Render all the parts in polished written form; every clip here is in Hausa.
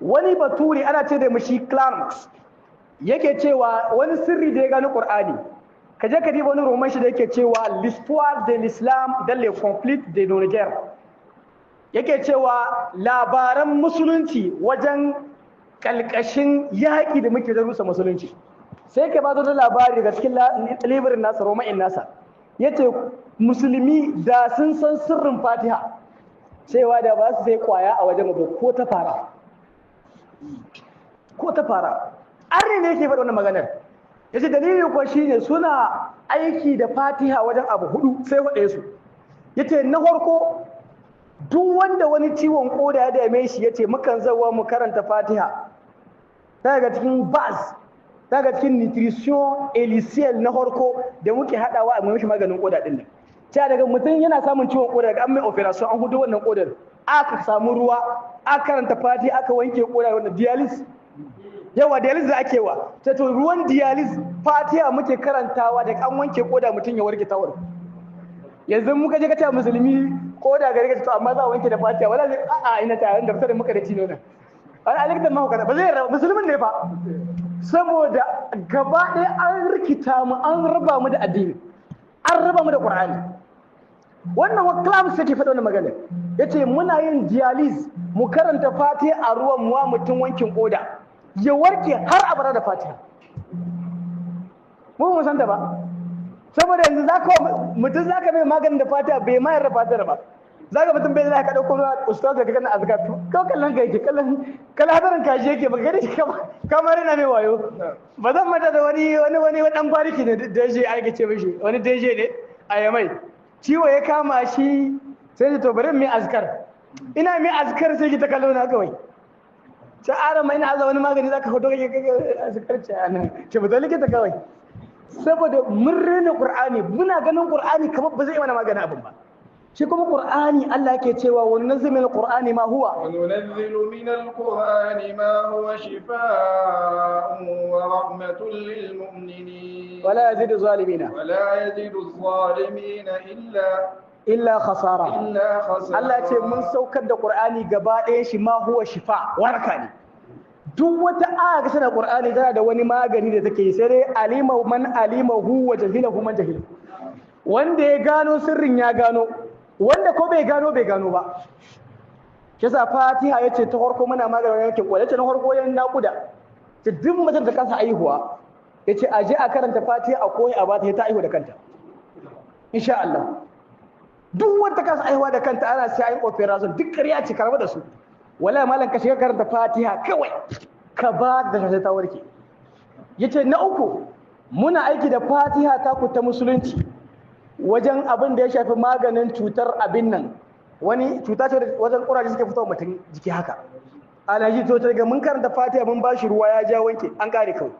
Wani bature ana ce da mishi Clarence yake cewa wani sirri da ya gano Qur'ani. Ka je ka diba wani roman shi da yake cewa "L'histoire de l'islam dans les conflits de nos guerres". Yake cewa labaran musulunci wajen kalkashin yaƙi da muke da rusa musulunci. Sai ka ba da labari daga cikin libirin nasa, roma'in nasa. Yace musulmi da sun san sirrin Fatiha, cewa da ba su sai kwaya a wajen ba ko ta fara. Ko ta fara. Arne ne yake faɗa wannan maganar. Yace dalili kuwa shine suna aiki da Fatiha wajen abu hudu, sai faɗe su. Yace na farko, duk wanda wani ciwon koda ya dame shi, yace mukan zawa mu karanta Fatiha. Daga cikin bas, daga cikin nutrition essentiel na farko da muke hadawa a mishi maganin koda din nan. Cewa daga mutum yana samun ciwon koda, daga an mai operation an hudu wannan kodar, aka samu ruwa, aka karanta Fatiha, aka wanke koda, wannan dialysis. Yawa, dialysis da ake wa. Sai to ruwan dialysis, Fatiha muke karantawa, da an wanke koda mutum ya warke tawar. Yanzu muka je ka ce musulmi koda gare ka, to amma za a wanke da Fatiha, wala zai a'a, ina tare da da muka da cino nan. Wani alikitan mahaukata ba zai raba musulmin ne fa, saboda gaba ɗaya an rikita mu, an raba mu da addini, an raba mu da Qur'ani. Wannan wa club sai ke faɗa wannan magana. Yace muna yin dialysis, mu karanta Fatiha a ruwan mu wa mutum wankin koda, ya warke har abada da Fatiha. Mu mu san ta ba, saboda yanzu zaka mutum zaka mai maganin da Fatiha, bai ma yarda Fatiha ba. Zaka mutum bai zaka dauko ruwa, ustaz ka kana azkar, ko kallon ka yake, kallon kallon hadarin kashi yake, baka gani kamar yana mai wayo ba. Zan mata da wani dan bariki ne, deje ake ce mishi, wani deje ne a Yamai. Ciwo ya kama shi, sai to bari mai azkar. Ina mai azkar, sai ki ta kallo na kawai. Ta ara mai ina aza wani magani zaka hoto kake azkar, ce anan ce ba likita kawai. Saboda mun rena Qur'ani, muna ganin Qur'ani kamar ba zai mana magani abin ba. Shi kuma Qur'ani, Allah yake cewa wa nunazzilu min al-Qur'ani ma huwa wa nunazzilu min al-Qur'ani ma huwa shifaa'un wa rahmatun lil mu'minin wala yazidu zalimina wala yazidu zalimina illa khasara. Illa khasara. Allah ce mun saukar da Qur'ani gaba ɗaya shi ma huwa shifa, waraka ne. Duk wata aya ga sana Qur'ani tana da wani magani da take yi, sai dai alima man alimahu wa jahilahu man jahila. Wanda ya gano sirrin ya gano, wanda ko bai gano bai gano ba. Kisa Fatiha yace ta farko muna maganin yankin kwale, yace na farko wajen nakuda. Ce duk mutum da kasa aihuwa, yace aje a karanta Fatiha a koyi, a bata, ta aihu da kanta insha Allah. Duk wanda kasa aihuwa da kanta, ana sai ayi operation, duk ƙarya ce, karba da su. Wallahi malam, ka shiga karanta Fatiha kawai ka ba da sai ta warke. Yace na uku, muna aiki da Fatiha ta ku ta musulunci wajen abin da ya shafi maganin cutar abin nan, wani cuta ce wajen kuraje suke fitowa mutum jiki haka alaji. To daga mun karanta Fatiha, mun bashi ruwa ya ja wanke, an kare kawai,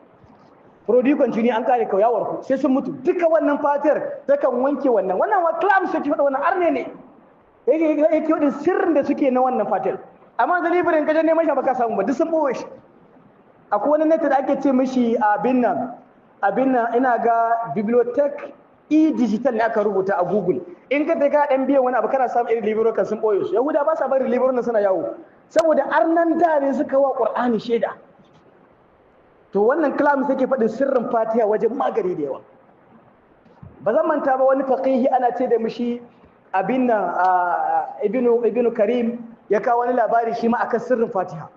produit continue, an kare kawai, ya warku, sai sun mutu duka. Wannan Fatihar takan wanke wannan. Wannan wa clam suke faɗa, wannan arne ne yake wadin sirrin da suke na wannan Fatihar. Amma dalibirin kaje neman shi baka samu ba, duk sun boye shi. Akwai wani net da ake ce mishi abin nan, ina ga bibliothèque e-digital ne aka rubuta a Google. In ka ka dan biyan wani abu, kana samun irin libro kan sun boye su. Yahuda ba sa bari libro nan suna yawo, saboda arnan da ne suka wa Qur'ani shaida. To wannan kalam sai ke faɗin sirrin Fatiha wajen magani da yawa. Ba zan manta ba, wani faqihi ana ce da mishi abin nan, Ibnu Karim, ya kawo wani labari shi ma akan sirrin Fatiha.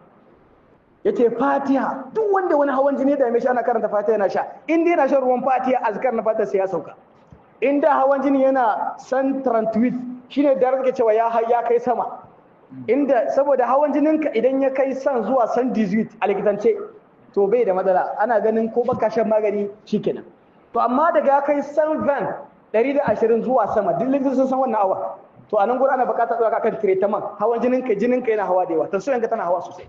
Yace Fatiha, duk wanda wani hawan jini da shi, ana karanta Fatiha yana sha, in dai yana shan ruwan Fatiha, azkar na Fatiha, sai ya sauka. In da hawan jini yana 138, shine da rake cewa ya kai sama, inda saboda hawan jininka idan ya kai 100 zuwa 118 a likitance, to bai da matsala, ana ganin ko baka shan magani shikenan. To amma daga ya kai 120, 120 zuwa sama, duk likitoci sun san wannan awa, to a nan gurin ana buƙatar ɗauka kan treatment. Hawan jininka yana hawa da yawa, tension ka tana hawa sosai.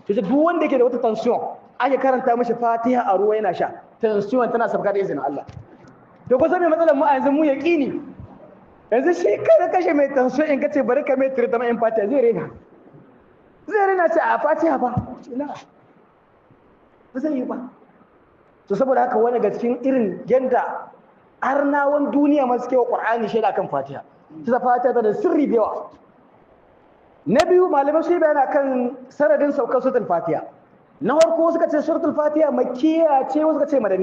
To duk wanda yake da wata tension, ake karanta mishi Fatiha a ruwa yana sha, tension tana sabka da izinin Allah. To ko me matsalar mu a yanzu? Mu yaqini yanzu shi kada kashe mai tension, in kace bari ka mai treatment in Fatiha, zai rena, zai rena, ce a Fatiha ba, ina ba zai yi ba. To saboda haka wani ga cikin irin yanda arnawan duniya ma suke wa Qur'ani shaida kan Fatiha. Ta Fatiha ta da sirri da yawa. Na biyu, malamai su yi bayani kan sanadin saukar Suratul Fatiha. Na farko, suka ce Suratul Fatiha makkiya ce, wasu suka ce madaniya.